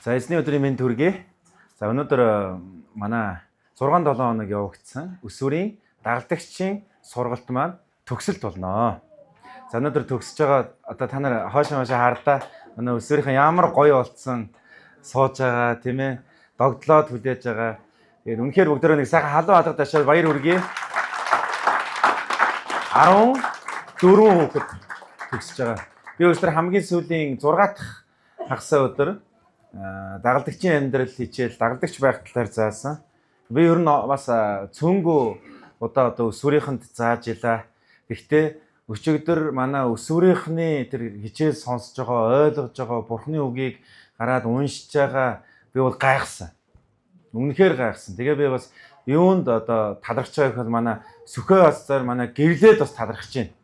За, эзний өдрийн мэнд хүргэе. За, өнөөдөр манай 6 7 хоног явагдсан өсвөрийн дагалдагчийн сургалт маань төгсөлт болно. За, өнөөдөр төгсөж байгаа, одоо та нар хойш хойш харлаа. Өнөө өсвөрийнхэн ямар гоё болцсон сууж байгаа, тийм ээ. Догдлоод хүлээж байгаа. Тэгээд үнэхээр бүгдөө нэг сайхан халуун алга ташаад баяр хүргэе. 14 хүүхэд төгсөж байгаа. Би өчигдөр хамгийн сүүлийн 6 дахь хагас өдөр дагалдагчийн амьдрал хичээл, дагалдагч байх талаар заасан. Би ер нь бас цөөнгөө удаа одоо өсвөрийнхэнд зааж илаа. Гэхдээ өчигдөр манай өсвөрийнхний тэр хичээл сонсож байгаа, ойлгож байгаа, Бурхны үгийг гараад уншиж байгаа би бол гайхсан. Үнэхээр гайхсан. Тэгээ би бас юунд одоо талархаж байгаа гэхээр манай Сүхээ базар, манай гэрлээд бас талархаж байна.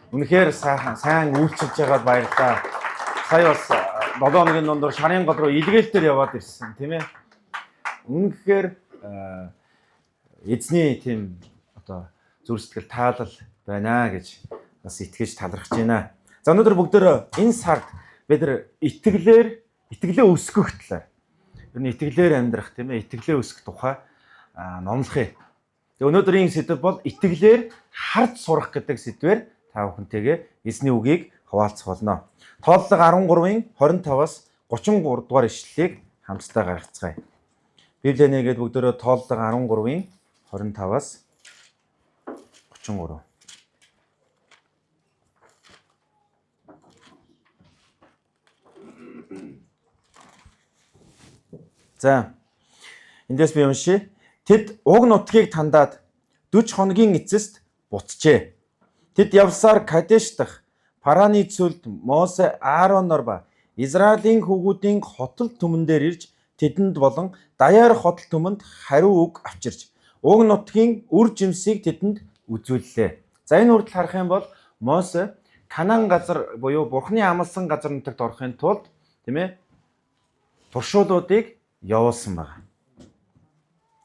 Үнэхээр сайхан сайн үйлчилж байгаад баярлалаа. Сая бас 7 хоногийн дундуур шарын гол руу илгээлтээр яваад ирсэн, тийм ээ. Үнэхээр эзний тийм одоо зүрх сэтгэл таалал байна гэж бас итгэж талархаж байна. За, өнөөдөр бүгдөө энэ сард бид нар итгэлээр, итгэлээ өсгөх талаар, ер нь итгэлээр амьдрах, тийм ээ, итгэлээ өсгөх тухай номлох юм. Тэгээ өнөөдрийн сэдэв бол итгэлээр харж сурах гэдэг сэдвээр та бүхэнтэйгээ эзний үгийг хуваалцах болно. Тооллого 13-ын 25-аас 33 дугаар ишлэлийг хамтдаа гаргацгаая. Библийг нээгээд бүгдөө Тооллого 13-ын 25-аас 33. За, эндээс би уншъя. Тэд уг нутгийг тандаад 40 хоногийн эцэст буцжээ. Тэд явсаар Кадеш дахь Параны цөлд Мосе Аароноор ба Израилийн хүүгүүдийн хотол түмэн дээр ирж тэдэнд болон даяар хотол түмэнд хариу үг авчирч уг нутгийн үр жимсийг тэдэнд үзүүллээ. За, энэ хүртэл харах юм бол Мосе Канаан газар буюу Бурхны амласан газар нутагт орохын тулд, тийм ээ, туршуулуудыг явуулсан байна.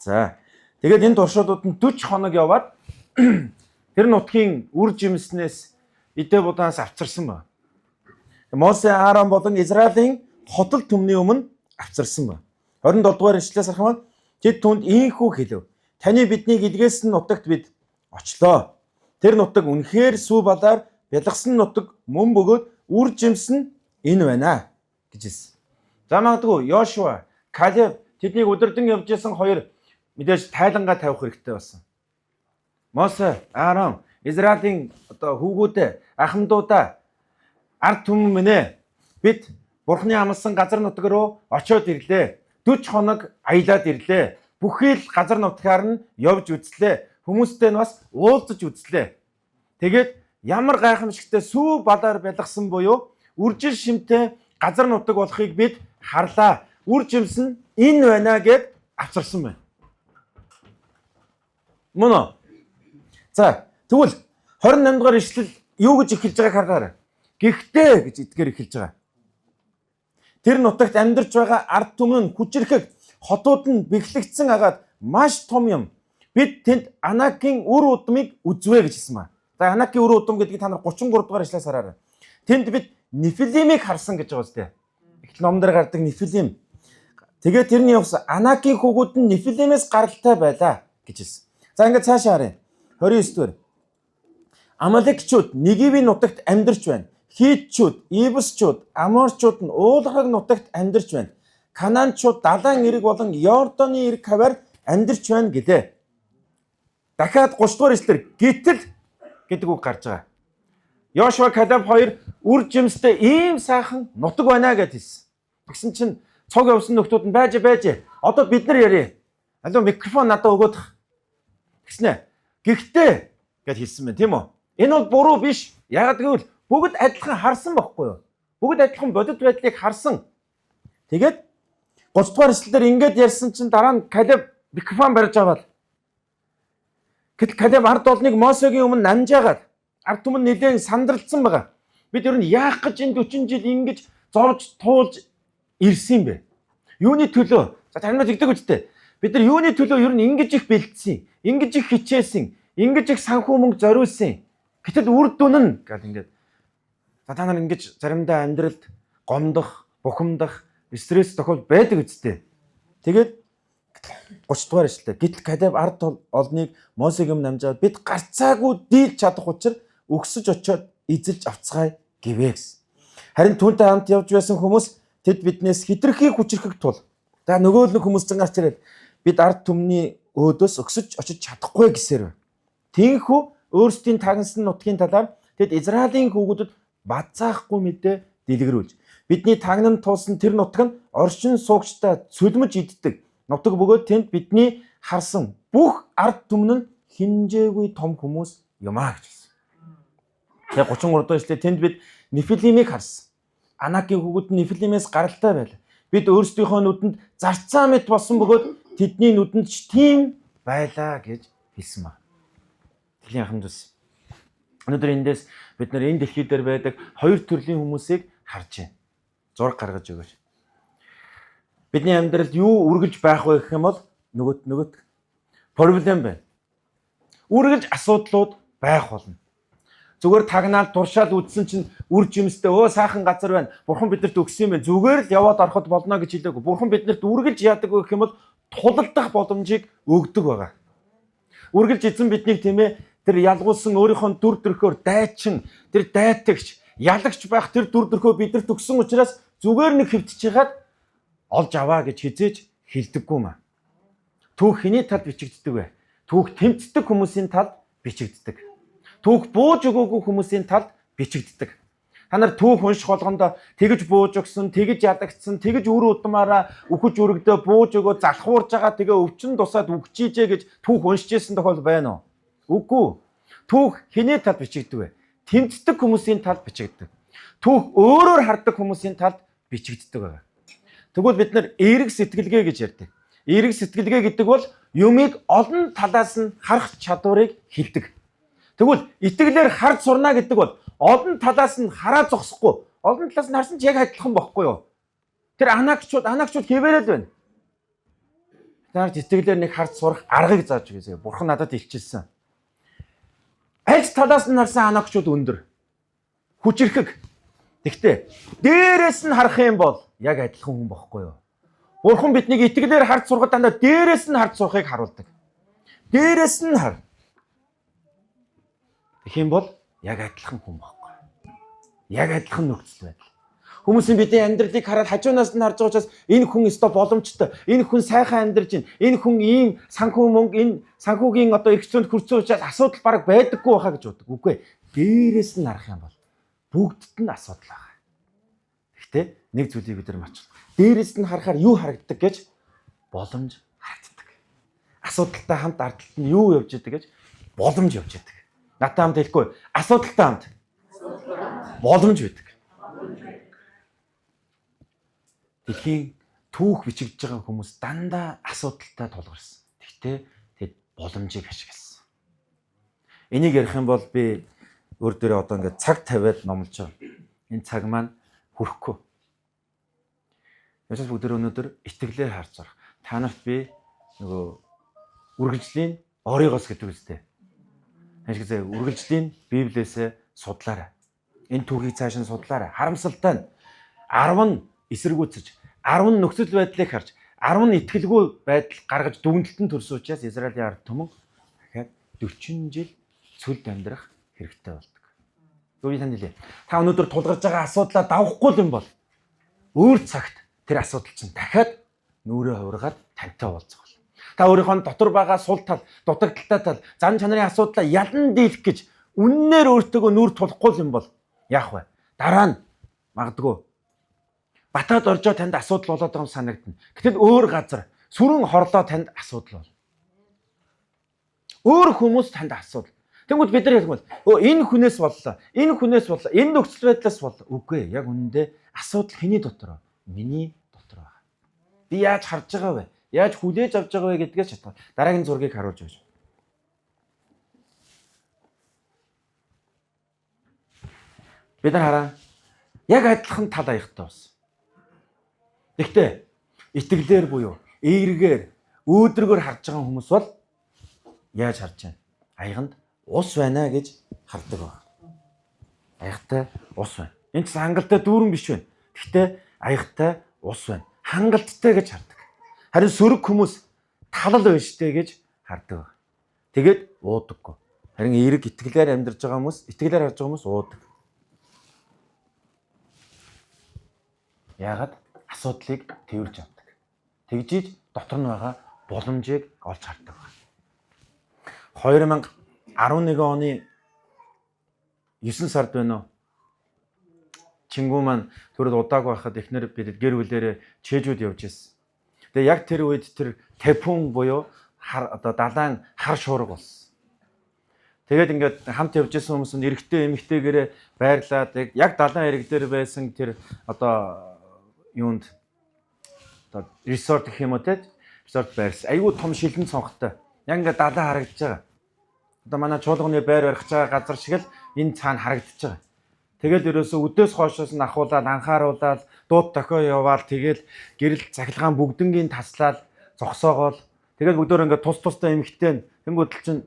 За, тэгээд энэ туршуулууд нь 40 хоног яваад тэр нутгийн үр жимснээс, идэ будаанаас авчирсан байна. Мосе, Аарон болон Израилийн хотол түмний өмнө авчирсан байна. 27 дугаар ишлэлээс харах юм бол тэд түүнд ийнхүү хэлэв. Таны биднийг илгээсэн нутагт бид очлоо. Тэр нутаг үнэхээр сүү балаар бялгасан нутаг мөн бөгөөд үр жимс нь энэ байна гэж хэлсэн. За, магадгүй Йошуа, Калеб, тэднийг удирдан явж исэн хоёр мэдээж тайлангаа тавих хэрэгтэй болсон. Мосе, Аарон, Израилийн одоо хүүгүүдээ, ахмадуудаа, ард түмэн минь ээ, бид Бурхны амласан газар нутаг руу очиод ирлээ. 40 хоног аялаад ирлээ. Бүхий л газар нутгаар нь явж үзлээ. Хүмүүстэй нь бас уулзаж үзлээ. Тэгээд ямар гайхамшигтай сүү балаар бялгасан буюу үржил шимтэй газар нутаг болохыг бид харлаа. Үр жимс нь энэ байна гэд авчирсан байна. Мөн үү? За, тэгвэл 28 дугаар ишлэл юу гэж эхэлж байгааг хараарай. Гэхдээ гэж эдгээр эхэлж байгаа. Тэр нутагт амьдарч байгаа ард түмэн нь хүчирхэг, хотууд нь бэхлэгдсэн агаад маш том юм. Бид тэнд Анакийн үр удмыг үзвээ гэж хэлсэн байна. За, Анакийн үр удам гэдгийг та нар 33 дугаар ишлээс хараарай. Тэнд бид Нефилимыг харсан гэж байгаа үстэй. Их ном дээр гардаг Нефилим. Тэгээд тэрний явсан Анакийн хүүгүүд нь Нефилимээс гаралтай байлаа гэж хэлсэн. За, ингээд цаашаа харъя. 29 дугаар. Амалекчүүд Негевийн нутагт амьдарч байна. Хитчүүд, Ибсчүүд, Аморчууд нь уулхаг нутагт амьдарч байна. Канаанчууд далайн эрэг болон Йорданы эрэг хавиар амьдарч байна гэлээ. Дахиад 30 дугаар ишлэлээр гэтэл гэдэг үг гарч байгаа. Йошуа, Калеб хоёр үр жимстэй ийм сайхан нутаг байна гэж хэлсэн. Тэгсэн чинь цуг явсан нөхдүүд нь байж байж, одоо бид нар ярья. Алуу, микрофон надад өгөөд. Тэгснэ. Гэхдээ гэж хэлсэн байна, тийм үү? Энэ бол буруу биш. Яагаад гэвэл бүгд адилхан харсан бохгүй юу? Бүгд адилхан бодит байдлыг харсан. Тэгээд 30 дугаар ишлэлээр ингээд ярьсан чинь дараа нь Калеб микрофон барьж аваад, гэтэл Калеб ард олныг Мосегийн өмнө намжаагаад ард түмэн нэлээд сандралцсан байгаа. Бид ер нь яах гэж энэ 40 жил ингэж зовж туулж ирсэн юм бэ? Юуны төлөө? За, таньмаа тэгдэг үстэй. Бид нар юуны төлөө ер нь ингэж их бэлдсэн, ингэж их хичээсэн, ингэж их санхүү мөнгө зориулсан. Гэтэл үр дүн нь гал ингээд. За, та нар ингэж заримдаа амьдралд гомдох, бухимдах, Стресс тохиол байдаг үсттэй. Тэгээд 30 дугаар эшлэлээ. Гэтэл Калеб ард олныг Мосегийн өмнө амжаад бид гарцаагүй дийлж чадах учир өгсөж очиод эзэлж авцгаая гэвэ гэсэн. Харин түүнтэй хамт явж байсан хүмүүс тэд биднээс хитрхи хүчрхэг тул. За нөгөө л нэг хүмүүс ч гарч ирээд бид ард түмний өөдөөс өгсөж очиж чадахгүй гэсээр байна. Тинхүү өөрсдийн тагнасан нутгийн талаар тэд Израилийн хүүгүүдэд базаахгүй мэдээ дэлгэрүүлж бидний тагнан туулсан тэр нутаг нь оршин суугчдаа цөлмөж иддэг нутаг бөгөөд тэнд бидний харсан бүх ард түмэн нь хинжээгүй том хүмүүс юм а гэж хэлсэн. Тэгээ 33 дугаар эшлэлээ тэнд бид Нефилимийг харсан. Анакийн хүүгүүд нь Нефилимээс гаралтай байлаа. Бид өөрсдийнхөө нүдэнд зарцаа мэт болсон бөгөөд тэдний нүдэнд ч тийм байлаа гэж хэлсэн ба. Тэлийн ахын зүс. Өнөөдөр эндээс бид нар энэ дэлхий дээр байдаг хоёр төрлийн хүмүүсийг харж байна. Зураг гаргаж өгөөч. Бидний амьдралд юу үргэлж байх вэ гэх юм бол нөгөөт проблем байна. Үргэлж асуудлууд байх болно. Зүгээр тагнаал туршаал үдсэн чинь үр жимстэй өө сайхан газар байна. Бурхан биднэрт өгсөн юм байна. Зүгээр л яваад ороход болно гэж хэлээгүй. Бурхан биднэрт үргэлж яадаг вэ гэх юм бол тулалдах боломжийг өгдөг байгаа. Үргэлж эзэн биднийг тийм ээ тэр ялгуулсан өөрийнхөө дүр төрхөөр дайчин, тэр дайтагч, ялагч байх тэр дүр төрхөө биднэрт өгсөн учраас зүгээр нэг хэвтэж хагаад олж аваа гэж хизээж хэлдэггүй маа. Түүх хэний талд бичигддэг вэ? Түүх тэмцдэг хүмүүсийн талд бичигддэг. Түүх бууж өгөөгүй хүмүүсийн талд бичигддэг. Та нар түүх унших болгондоо тэгж бууж өгсөн, тэгж ядагдсан, тэгж үр удмаараа үхэж өргөдөө бууж өгөө залхуурж байгаа тэгээ өвчин тусаад үгчийжээ гэж түүх уншиж исэн тохиол байна уу? Үгүй. Түүх хэний талд бичигддэг вэ? Тэмцдэг хүмүүсийн талд бичигддэг. Түүх өөрөөр хардаг хүмүүсийн талд бичигддэг байгаа. Тэгвэл бид нар эерэг сэтгэлгээ гэж ярьдаг. Эерэг сэтгэлгээ гэдэг бол юмыг олон талаас нь харах чадварыг хэлдэг. Тэгвэл итгэлээр харж сурна гэдэг бол олон талаас нь хараа зогсохгүй. Олон талаас нь харсан ч яг адилхан бохгүй юу? Тэр анаагчуд хэвээрэл байна. Та нарт итгэлээр нэг харж сурах аргыг зааж өгье. Бурхан надад илчилсэн. Аль талаас нь харсан анаагчуд өндөр. Хүчирхэг. Тэгтээ дээрээс нь харах юм бол яг адилхан хүн бохгүй юу? Бурхан биднийг итгэлээр харж сурахад дандаа дээрээс нь харж сурахыг харуулдаг. Дээрээс нь хар. Тэгэх юм бол яг адилхан хүн бохгүй. Яг адилхан нөхцөл байдал. Хүмүүсийн бидний амьдралыг хараад хажуунаас нь харж байгаа учраас энэ хүн өстой боломжтой. Энэ хүн сайхан амьдарч байна. Энэ хүн ийм санхүү мөнгө, энэ санхүүгийн одоо эрх зүйнд хүрсэн учраас асуудал бараг байдаггүй байхаа гэж боддог. Үгүй ээ. Дээрээс нь харах юм бол бүгдд нь асуудал байгаа. Гэхдээ нэг зүйлийг бид нар марчих. Дээрээс нь харахаар юу харагддаг гэж боломж харагддаг. Асуудалтай хамт ардталт нь юу явж идэг гэж боломж явж идэг. Надтай хамт хэлэхгүй. Асуудалтай хамт боломж байдаг. Дэлхийн түүх бичигдэж байгаа хүмүүс дандаа асуудалтай тулгарсан. Гэхдээ тэд боломжийг ашигласан. Энийг ярих юм бол би өөр дээрээ одоо ингээд цаг тавиад номлож байгаа. Энэ цаг маань хүрэхгүй. Ясаас бүгд өнөөдөр итгэлээр харж сурах. Та нарт би нөгөө үргэлжлийн оригоос гэдэг үстэй. Ашиг зэ үргэлжлийн Библиэсээ судлаарай. Энэ түүхийг цааш нь судлаарай. Харамсалтай нь 10 нь эсэргүүцэж, 10 нь нөхцөл байдлыг харж, 10 нь итгэлгүй байдал гаргаж дүгнэлтэн төрсөн учраас Израилийн ард түмэн дахиад 40 жил цөлд амьдрах хэрэгтэй болдог. Би танд хэлье. Та өнөөдөр тулгарч байгаа асуудлаа давхгүй юм бол өөр цагт тэр асуудал чинь дахиад нүрээ хувиргаад тантай уулзах болно. Та өөрийнхөө дотор байгаа сул тал, дутагдaltaй тал, зан чанарын асуудлаа ялан дийлэх гэж үннээр өөртөөгөө нүр тулахгүй юм бол яах вэ? Дараа нь магадгүй батаад оржоо танд асуудал болоод байгаа юм санагдана. Гэтэл өөр газар сүрэн хорлоо танд асуудал бол. Өөр хүмүүс танд асуудал. Тэнгүүд бид нар хэлэх бол өө энэ хүнээс боллоо. Энэ хүнээс боллоо. Энэ нөхцөл байдлаас боллоо. Үгүй ээ. Яг үнэндээ асуудал хэний дотор вэ? Миний дотор байгаа. Би яаж харж байгаа вэ? Яаж хүлээж авч байгаа вэ гэдгээс шалтгаан. Дараагийн зургийг харуулж өгч. Бид нар хараа. Яг адилхан тал аягтай болсон. Гэхдээ итгэлээр буюу эергээр өөдрөгөөр харж байгаа хүмүүс бол яаж харж байна? Аяганд ус байна гэж хардаг баг. Аягтай ус байна. Энэ ч хангалттай дүүрэн биш байна. Гэхдээ аягтай ус байна. Хангалттай гэж хардаг. Харин сөрөг хүмүүс талал байна штэ гэж хардаг. Тэгээд уудаггүй. Харин эерэг итгэлээр амьдарч байгаа хүмүүс, итгэлээр харж байгаа хүмүүс уудаг. Яагаад? Асуудлыг тэрвэрж авдаг. Тэгжиж дотор нь байгаа боломжийг олж хардаг. 2011 оны 9 сард байна уу? Чингүү маань төрөл удааг байхад эхнэр бид гэр бүлээрээ Чэжүүд явж ирсэн. Тэгээ яг тэр үед тэр тайфун буюу хар одоо далайн хар шуурга болсон. Тэгээд ингээд хамт явж исэн хүмүүс нь эрэгтэй эмэгтэйгээрээ байрлаад яг далайн эрэг дээр байсан тэр одоо юунд одоо resort гэх юм уу те, resort байрсан. Айгүй том шилэн цонхтой. Яг ингээд далайн харагдаж байгаа. Одоо манай чуулганы байр барих байгаа газар шиг л энэ цаана харагдаж байгаа. Тэгэл ерөөсөө өдөөс хойшоос нь ахуулаад анхааруулаад дууд дохио яваал, тэгэл гэрэл цахилгаан бүгднгийн таслаад зогсоогоол, тэгэл бүгдөөр ингээд тус тустай эмхтэй тэнгуүдэл чинь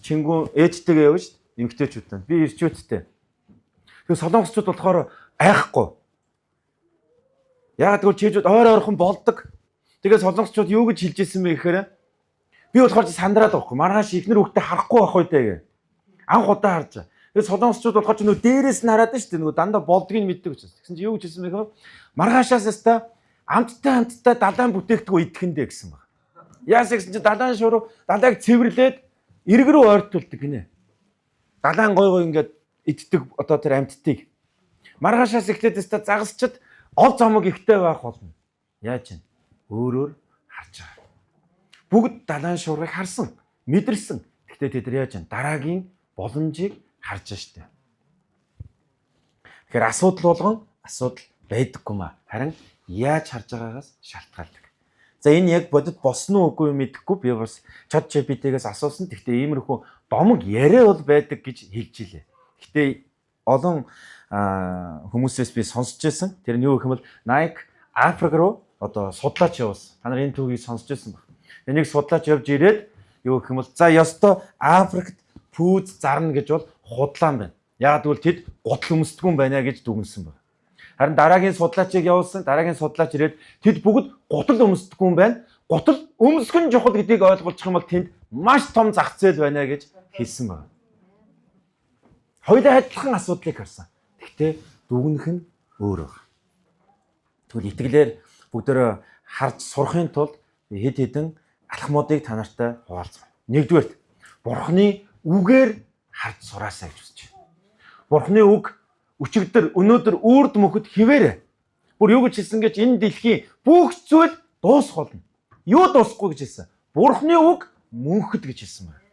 Чингүү ээжтэйгээ явна шүү дээ, эмхтэйчүүдтэй, би ирчүүдтэй. Тэгээ солонгосчууд болохоор айхгүй. Яг тэгвэл Чэжүүд ойр ойрхон болдог. Тэгээ солонгосчууд юу гэж хэлж ирсэн бэ гэхээр би болохоор сандраад байхгүй. Маргааш ихнэр хүүхдээ харахгүй байх үү дээ. Анх удаа харж байгаа. Тэгээ солонгосчууд болохоор ч нөгөө дээрээс нь хараад шүү дээ. Нөгөө дандаа болдгийг мэддэг учраас. Тэгсэн чинь юу гэж хэлсэн бэ гэхээр маргаашаас өста амттай амттай далайн бүтээгдэхүүн идэхэндээ гэсэн баг. Яасан гэсэн чинь далайн шуруу далайг цэвэрлээд эрг рүү ойртуулдаг гинэ. Далайн гой гой ингээд иддэг одоо тэр амьтдыг. Маргаашаас эхлээд өста загасчд ол зомог ихтэй байх болно. Яаж юм? Өөрөөр харж байгаа. Бүгд далайн шуургыг харсан, мэдэрсэн. Гэхдээ тэд нар яаж юм? Дараагийн боломжийг харж штэ. Тэгэхээр асуудал болгон асуудал байдаггүй маа. Харин яаж харж байгаагаас шалтгаалдаг. За, энэ яг бодит болсон уу, үгүй юу мэдэхгүй, би бас ChatGPT-гээс асуусан. Гэхдээ иймэрхүү домог яриа бол байдаг гэж хэлж илээ. Гэхдээ олон хүмүүсээс би сонсч байсан. Тэр нь юу гэх юм бол Nike Африк руу одоо судлаач явуулсан. Та нар энэ түүхийг сонсч байсан баг. Энийг судлаач явж ирээд юу гэх юм бол за ёстой Африкт пүүз зарна гэж бол худлаа байна. Яг гэвэл тэд гутал өмсдөггүй юм байна гэж дүгнсэн баг. Харин дараагийн судлаачийг явуулсан. Дараагийн судлаач ирээд тэд бүгд гутал өмсдөггүй юм байна. Гутал өмсөх нь чухал гэдгийг ойлгуулчих юм бол тэнд маш том зах зээл байна гэж хэлсэн байна. Хоёулаа адилхан асуудлыг харсан. Гэхдээ дүгнэх нь өөр байна. Тэгвэл итгэлээр бүгдөө харж сурахын тулд хэд хэдэн алхмуудыг та нартай хуваалцах. Нэгдүгээрт, Бурхны үгээр харж сураасай гэж хүсэж байна. Бурхны үг өчигдөр, өнөөдөр үрд мөнхөд хэвээрээ. Бүр юу гэж хэлсэн гэж энэ дэлхийн бүх зүйл дуусах болно. Юу дуусахгүй гэж хэлсэн? Бурхны үг мөнхөд гэж хэлсэн байна.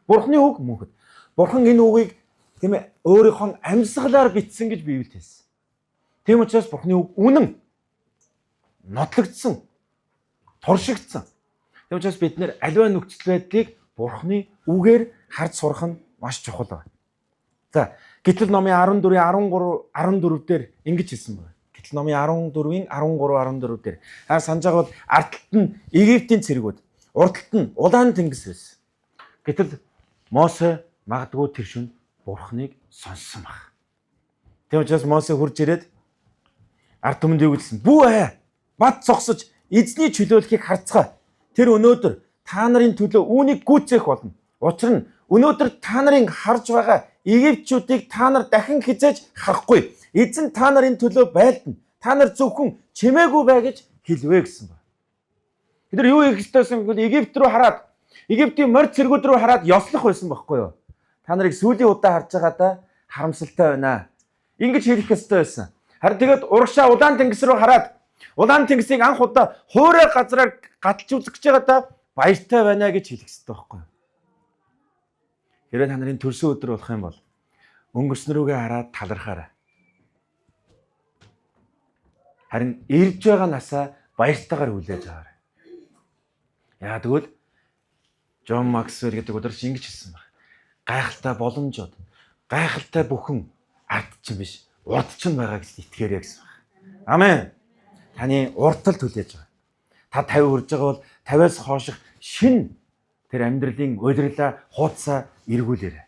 Бурхны үг мөнхөд. Бурхан энэ үгийг, тийм ээ, өөрийнхөө амьсгалаар бичсэн гэж Библиэд хэлсэн. Тийм учраас Бурхны үг үнэн, нотлогдсон, туршигдсан. Тийм учраас бид нэр аливаа нөхцөл байдлыг Бурхны үгээр харж сурах нь маш чухал байна. За, Гэтэл номын 14-ийн 13 14 дээр ингэж хэлсэн байна. Гэтэл номын 14-ийн 13 14 дээр. Аа, санаж байгаа бол ард талд нь Египтийн цэргүүд, урд талд нь улаан тэнгис байсан. Гэтэл Мосе магадгүй тэр шөнө Бурхныг сонссон баг. Тийм учраас Мосе хурж ирээд ард түмэнд юу гэсэн? "Бүү ай. Бат зогсож эзний чөлөөлөхийг харцгаа. Тэр өнөөдөр та нарын төлөө үүнийг гүйцээх болно. Учир нь өнөөдөр та нарын харж байгаа Египтчүүдийг та нар дахин хэзээ ч харахгүй. Эзэн та нарын төлөө байлдана. Та нар зөвхөн чимээгүй бай" гэж хэлвэ гэсэн байна. Тэд нар юу хийх ёстой байсан гэвэл Египт рүү хараад, Египтийн морь цэргүүд рүү хараад ёслох байсан байхгүй юу? Та нарыг сүүлийн удаа харж байгаадаа харамсалтай байна. Ингэж хэлэх ёстой байсан. Харин тэгээд урагшаа улаан тэнгис рүү хараад улаан тэнгисийг анх удаа хуурай газраар гаталж үзэх гэж байгаадаа баяртай байна гэж хэлэх ёстой байхгүй юу? Хэрвээ та нарын төрсөн өдөр болох юм бол өнгөрсөн рүүгээ хараад талархаарай. Харин ирж байгаа насаа баяртайгаар хүлээж аваарай. Яа тэгвэл Джон Максвелл гэдэг удирч ингэж хэлсэн байна. Гайхалтай боломжууд, гайхалтай бүхэн ард чинь биш, урд чинь байгаа гэж итгээрэй гэсэн байна. Амен. Таны урд талд хүлээж байгаа. Та 50 хүрж байгаа бол 50-аас хооших шин тэр амьдралын улирлаа хуудасаа эргүүлээрэй.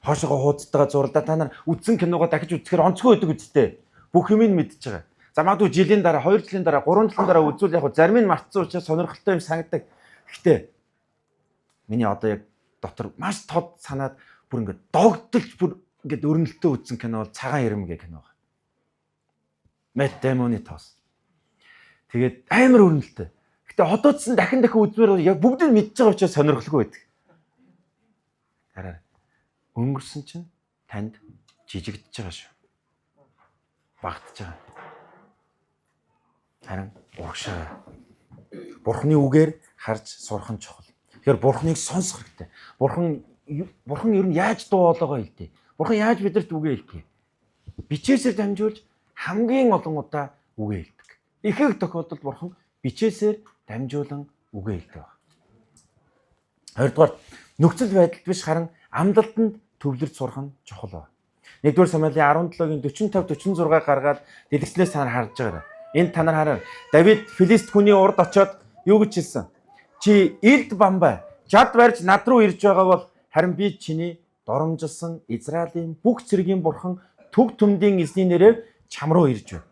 Хоошогоо хуудастайгаа зурлаа, та нар үзсэн киногоо дахиж үзэхээр онцгой байдаг үсттэй. Бүх юмыг мэдж байгаа. За магадгүй жилийн дараа, 2 жилийн дараа, 3 жилийн дараа үзвэл яг зарим нь мартсан учраас сонирхолтой юм санагдаг. Гэхдээ миний одоо яг дотор маш тод санаад бүр ингээд догдолж бүр ингээд өрнөлтөө үзсэн кино бол Цагаан ирэм гэх кино байна. Мэтт Дэймоны тоос. Тэгээд амар өрнөлтөө. Гэтэ одоо ч дахин дахин үзмээр яг бүгдийг мэдж байгаа учраас сонирхолгүй байдаг. Хараа. Өнгөрсөн чинь танд жижигдэж байгаа шүү. Багтж байгаа. Харин урагшаа. Бурхны үгээр харж сурах нь чухал. Тэгэхээр Бурхныг сонсох хэрэгтэй. Бурхан ер нь яаж дуу хоолойгоо хэлдэг? Бурхан яаж бидэрт үгээ хэлдэг? Бичээсээр дамжуулж хамгийн олон удаа үгээ хэлдэг. Ихэнх тохиолдолд Бурхан бичээсээр дамжуулан үгээ хэлдэг байна. Хоёрдугаар, нөхцөл байдалд биш харин амлалтанд төвлөрч сурах нь чухал байна. 1-р Самуэлийн 17-гийн 45 46 гаргаад дэлгэцнээс та нар харж байгаарай. Энд та нар хараа. Давид Филист хүний урд очиод юу гэж хэлсэн? Чи илд бамбай жад барьж над руу ирж байгаа бол харин би чиний доромжилсан Израилийн бүх цэргийн бурхан төг төмдийн эзний нэрээр чам руу ирж байна.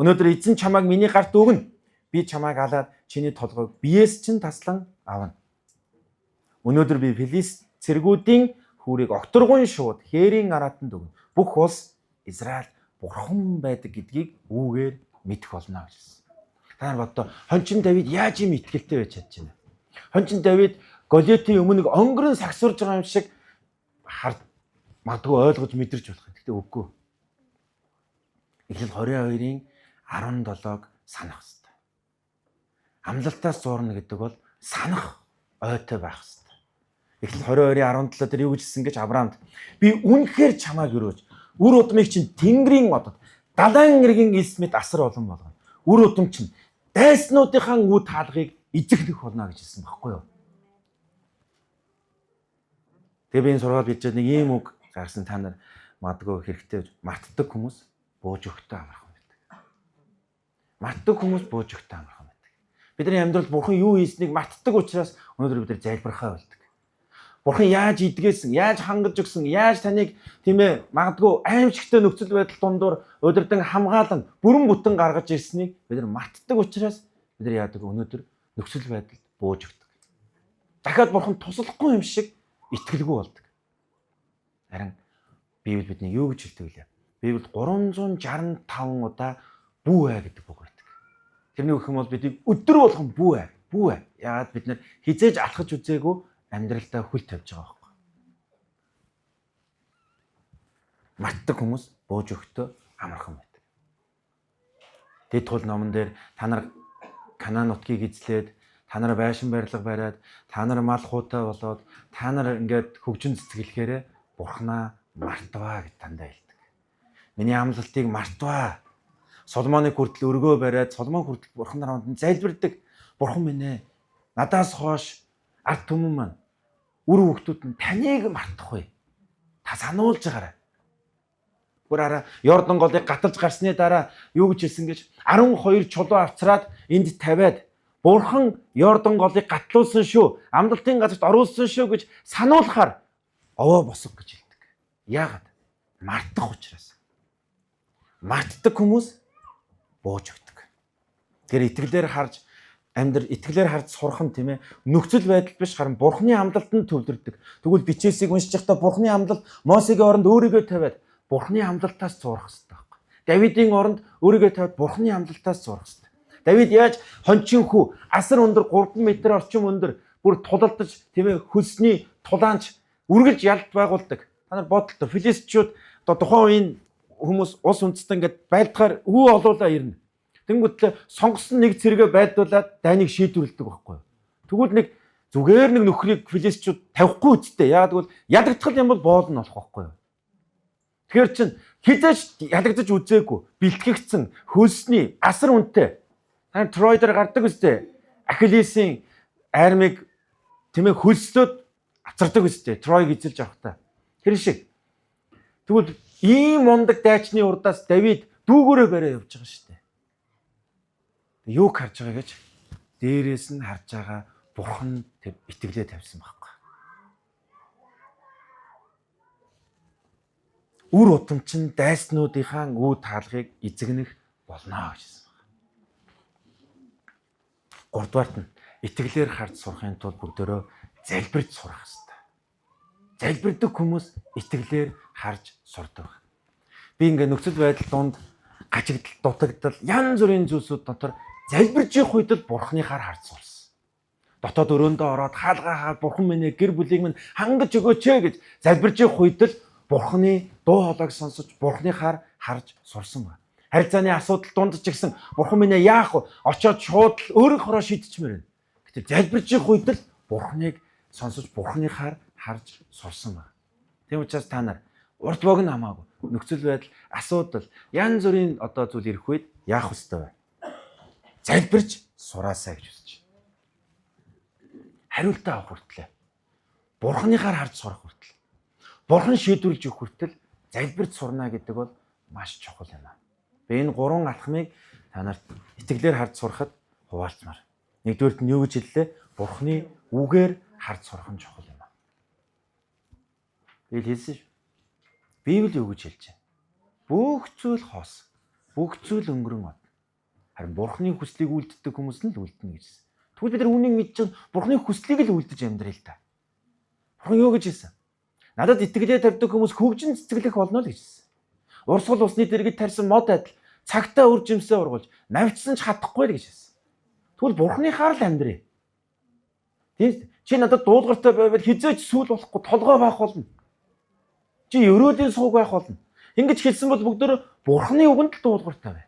Өнөөдөр эзэн чамайг миний гарт өгнө. Би чамайг алаад чиний толгойг биеэс чинь таслан авна. Өнөөдөр би Филист цэргүүдийн хүүрийг огторгуйн шууд хээрийн араатанд өгнө. Бүх улс Израиль бурхан байдаг гэдгийг үүгээр мэдэх болно гэж хэлсэн. Та нар боддоо хончин Давид яаж ийм итгэлтэй байж чадж байна? Хончин Давид Голиатын өмнө нэг онгорон сагсуурж байгаа юм шиг хар магадгүй ойлгож мэдэрч болох. Гэхдээ үгүй. Эхлэл 22-ын 17-г санах хэрэгтэй. Амлалтаас зуурна гэдэг бол санах ойтой байх хэрэгтэй. Эхлэл 22-ын 17 дээр юу гэж хэлсэн гэж Авраамд би үнэхээр чамайг өрөөж үр удмыг чинь Тэнгэрийн одод далайн эргийн элс мэт асар олон болгоно. Үр удам чинь дайснуудынхаа үе таалгыг эзэгдэх болно гэж хэлсэн байхгүй юу? Тэгээ би энэ сургаал бичээд нэг ийм үг гарсан, та нар магадгүй хэрэгтэй мартдаг хүмүүс бууж өгтөө амархан байдаг. Мартдаг хүмүүс бууж өгтөө амархан байдаг. Бидний амьдралд бурхан юу хийснийг мартдаг учраас өнөөдөр бид нар залбирхаа болдог. Бурхан яаж идгээсэн, яаж хангаж өгсөн, яаж таныг тийм ээ магадгүй аимшигтай нөхцөл байдал дундуур удирдан хамгаалан бүрэн бүтэн гаргаж ирснийг бид нар мартдаг учраас бид нар яадаг өнөөдөр нөхцөл байдалд бууж өгдөг. Дахиад бурхан туслахгүй юм шиг итгэлгүй болдог. Харин Библи бидний юу гэж хэлдэг вэ? Библи 365 удаа бүү ай гэдэг үг байдаг. Тэрний үг юм бол бидийг өдөр болгон бүү ай, бүү ай. Яагаад бид нэр хизээж алхаж үзээгүй амьдралдаа хөл тавьж байгаа байхгүй. Мартдаг хүмүүс бууж өгтөө амархан байдаг. Тэд тул номон дээр та нар Канаан нутгийг эзлээд, та нар байшин барилга бариад, та нар мал хуутай болоод, та нар ингээд хөгжин цэцгэлэхээр бурхнаа мартваа гэж дандаа хэлдэг. Миний амлалтыг мартваа. Соломоныг хүртэл өргөө бариад, Соломон хүртэл бурхан наранд нь залбирдаг. Бурхан минь ээ, надаас хойш ард түмэн маань үр хүүхдүүд нь таныг мартахгүй. Та сануулж байгаарай. Бүр араа Йордан голыг гаталж гарсны дараа юу гэж хэлсэн гэж 12 чулуу авцраад энд тавиад бурхан Йордан голыг гатлуулсан шүү. Амлалтын газарт оруулсан шүү гэж сануулахаар овоо босго гэж хэлдэг. Яагаад? Мартах учраас. Мартдаг хүмүүс бууж өгдөг. Тэгэхээр итгэлээр харж амьдр итгэлээр харж сурах нь тийм ээ нөхцөл байдал биш харин бурхны амлалтанд төвлөрдөг. Тэгвэл бичээсийг уншиж байхдаа бурхны амлалт Мосегийн оронд өөрийгөө тавиад бурхны амлалтаас зурах хэрэгтэй байхгүй. Давидын оронд өөрийгөө тавиад бурхны амлалтаас зурах хэрэгтэй. Давид яаж хончин хүү асар өндөр 3 м орчим өндөр бүр тулалдаж тийм ээ хөлсний тулаанч үргэлж ялт байгуулдаг. Та нар бодлоо филистичүүд одоо тухайн үеийн хүмүүс улс үндэстэн ингээд байлдахаар өвөө олуулаа ирнэ. Тэнгүүтлээ сонгосон нэг цэргээ байлдуулаад дайныг шийдвэрлэдэг байхгүй юу. Тэгвэл нэг зүгээр нэг нөхрийг филистичүүд тавихгүй үсттэй. Яагаад гэвэл ялагдах юм бол боол нь болох байхгүй юу. Тэгэхээр чин хизээч ялагдаж үзээгүй бэлтгэгдсэн хөлсний асар үнэтэй. Та Трой дээр гардаг үстэй. Ахиллесийн армийг тийм ээ хөлслөөд авцардаг үстэй. Тройг эзэлж авахта. Тэр шиг. Тэгвэл ийм мундаг дайчны урдаас Давид дүүгээрээ бариа явж байгаа шүү дээ. Юуг харж байгаа гэж дээрээс нь харж байгаа бурхан тэр итгэлээ тавьсан байхгүй. Үр удам чинь дайснуудынхаа үе таалгыг эзэгнэх болно гэж хэлсэн байна. Гуравдугаарт нь итгэлээр харж сурахын тулд бүгдөө залбирч сурах ёстой. Залбирдаг хүмүүс итгэлээр харж сурдаг. Би ингээ нөхцөл байдал донд гажигдал, дутагдал, янз бүрийн зүйлсүүд дотор залбирж явах үед л Бурхныхаар харж сурсан. Дотоод өрөөндөө ороод хаалгаа хаад Бурхан минь ээ, гэр бүлийг минь хангаж өгөөч ээ гэж залбирж явах үед л Бурханы дуу хоолойг сонсож Бурхныхаар харж сурсан байна. Харилцааны асуудал дунд ч гэсэн Бурхан минь ээ яах вэ? Очоод шууд л өөрийнхөөрөө шийдчихмээр байна. Гэтэл залбирж явах үед л Бурханыг сонсож Бурханыхаар харж сурсан байна. Тийм учраас та нар урд богино хамаагүй нөхцөл байдал, асуудал, янз бүрийн одоо зүйл ирэх үед яах ёстой вэ? Залбирч сураасай гэж хүсэж байна. Хариултаа авах хүртлээ. Бурханыхаар харж сурах хүртэл. Бурхан шийдвэрлэж өгөх хүртэл залбирч сурна гэдэг бол маш чухал юм аа. Би энэ гурван алхмыг та нарт итгэлээр харж сурахад хуваалцмаар. Нэгдүгээрт нь юу гэж хэллээ? Бурханы үгээр харж сурах нь чухал юм аа. Би л хэлсэн шүү. Библи юу гэж хэлж байна? Бүх зүйл хоос. Бүх зүйл өнгөрөн од. Харин Бурханы хүслийг үлддэг хүмүүс нь л үлдэнэ гэж хэлсэн. Тэгвэл бид нар үүнийг мэдж байгаа Бурханы хүслийг л үлдэж амьдрая л та. Бурхан юу гэж хэлсэн? Надад итгэлээ тавьдаг хүмүүс хөгжин цэцэглэх болно л гэж хэлсэн. Урсгал усны дэргэд тарьсан мод адил цагтаа үр жимсээ ургуулж навчсан ч хатахгүй л гэж хэлсэн. Тэгвэл Бурханыхаар л амьдрая. Тийм чи надад дуулууртай байвал хэзээ ч сүүл болохгүй толгой байх болно. Чи ерөөлийн сууг байх болно. Ингэж хэлсэн бол бүгдөө Бурханы үгэнд л дуулууртай бай.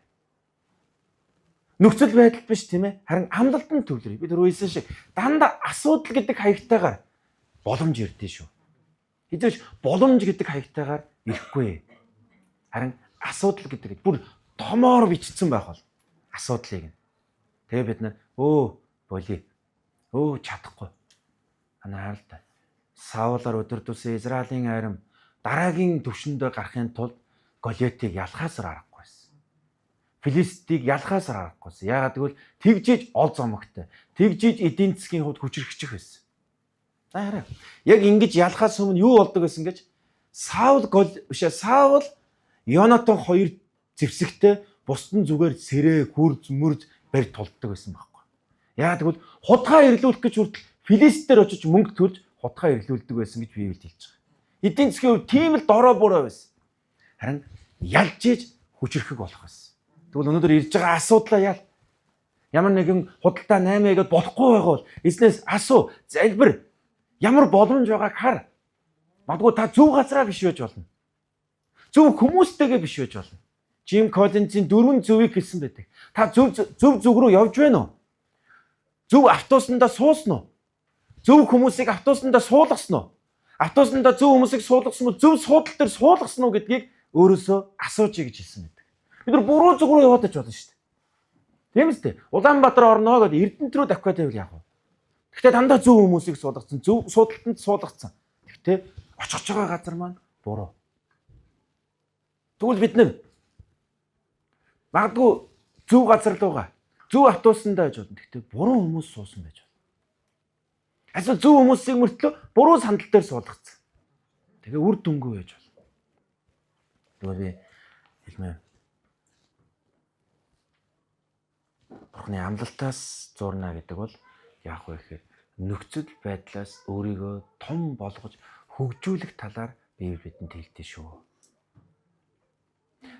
Нөхцөл байдал биш тийм ээ. Харин амлалтанд төвлөрье. Би түрүү хэлсэн шиг дандаа асуудал гэдэг хаягтайгаар боломж ирдээ шүү. Хэзээ ч боломж гэдэг хаягтайгаар ирэхгүй. Харин асуудал гэдэг бүр томоор бичсэн байх бол асуудлыг нь. Тэгээ бид нар өө боли өө чадахгүй. Ана харалта. Саулаар өдөрдүүлсэн Израилийн арим дараагийн төвшөндөө гарахын тулд Голиатыг ялахаас аргагүй байсан. Филистийг ялахаас аргагүй байсан. Яагаад гэвэл тэгжиж ол зомогтой, тэгжиж эдийн засгийн хувьд хүчрхчих байсан. За хараа. Яг ингэж ялахаас өмнө юу болдог байсан гэж Саул гол бишээ Саул Йонатан хоёр зэвсэгтэй бусдын зүгээр сэрээ хүрз мөрз барь тулддаг байсан байхгүй. Яагаад гэвэл худгаа ирлүүлэх гэж хүртэл Филистээр очиж мөнгө төлж худгаа ирлүүлдэг байсан гэж Библиэд хэлж байгаа. Эдийн засгийн хувьд тийм л дорой буруу байсан. Харин ялж иж хүчрхэг болох байсан. Тэгвэл өнөөдөр ирж байгаа асуудлаа ял. Ямар нэгэн худалдаа 8 гээд болохгүй байгаа бол эзнээс асуу, залбир. Ямар боломж байгааг хар. Магадгүй та зөв газараа биш байж болно. Зөв хүмүүстэйгээ биш байж болно. Жим Коллинзын дөрвөн зөвийг хэлсэн байдаг. Та зөв зөв зүг рүү явж байна уу? Зөв автобусандаа суусан уу? Зөв хүмүүсийг автобусандаа суулгасан уу? Автобусандаа зөв хүмүүсийг суулгасан уу? Зөв суудал дээр суулгасан уу гэдгийг өөрөөсөө асууж гэж хэлсэн байдаг. Бид нар буруу зүг рүү яваад байж болно шүү дээ. Тийм үстэй. Улаанбаатар орноо гэдээ Эрдэнэт рүү давхиад байвал яах вэ? Гэхдээ дандаа зөв хүмүүсийг суулгацсан, зөв суудалтанд суулгацсан. Гэхдээ очих байгаа газар маань буруу. Тэгвэл бид нар магадгүй зөв газар руугаа зөв автобусандаа байж болно. Гэхдээ буруу хүмүүс суусан байж болно. Эсвэл зөв хүмүүсийг мөртлөө буруу сандал дээр суулгацсан. Тэгээ үр дүнгүй байж болно. Тэгвэл би хэлмээр. Бурхны амлалтаас зурна гэдэг бол яах вэ гэхээр нөхцөл байдлаас өөрийгөө том болгож хөгжүүлэх талаар Библи бидэнд хэлдэг шүү.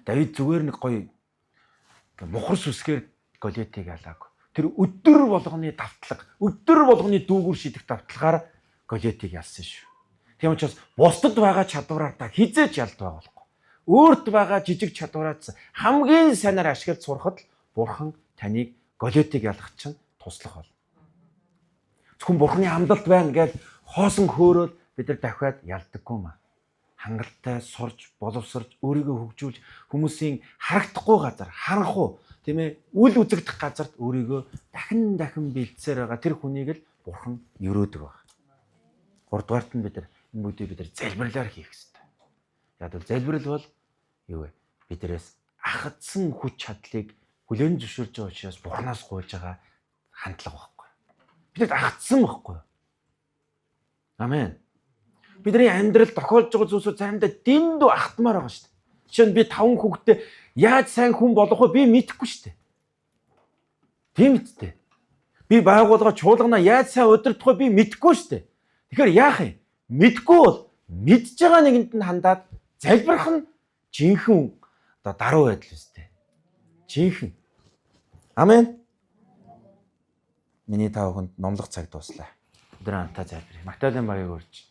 Давид зүгээр нэг гоё мухар сүсгээр Голиатыг ялаагүй. Тэр өдөр болгоны давтлага, өдөр болгоны дүүгүр шидэх давтлагаар Голиатыг ялсан шүү. Тийм учраас бусдад байгаа чадвараар та хизээч ялд байгаа болохгүй. Өөрт байгаа жижиг чадвараас хамгийн сайнаар ашиглаж сурахад л Бурхан таныг Голиатыг ялах чинь туслах болно. Зөвхөн Бурханы амлалт байна гэж хоосон хөөрөөл бид нар дахиад ялдаггүй маа. Хангалттай сурж, боловсрож, өөрийгөө хөгжүүлж хүмүүсийн харагдахгүй газар, харанхуу, тийм ээ, үл үзэгдэх газарт өөрийгөө дахин дахин бэлдсээр байгаа тэр хүнийг л Бурхан өрөөдөг баг. Гуравдугаарт нь бид нар энэ бүгдийг бид нар залбирлаар хийх ёстой. Яг бол залбирал бол юу вэ? Биднээс ахадсан хүч чадлыг хүлээн зөвшөөрж байгаа учраас Бурханаас гуйж байгаа хандлага байхгүй. Бидэд ахадсан байхгүй. Амен. Бидний амьдрал тохиолж байгаа зүйлсүүд заримдаа дэндүү ахтмаар байгаа шүү дээ. Жишээ нь би 5 хүүхэдтэй яаж сайн хүн болох вэ? Би мэдэхгүй шүү дээ. Тийм үстэй. Би байгууллага чуулганаа яаж сайн удирдах вэ? Би мэдэхгүй шүү дээ. Тэгэхээр яах юм? Мэдэхгүй бол мэдж байгаа нэгэнд нь хандаад залбирах нь жинхэнэ одоо даруй байдал үстэй. Жинхэнэ. Амен. Миний та бүхэнд номлох цаг дууслаа. Өдөр хамтаа залбирая. Магдалины багийг урьж.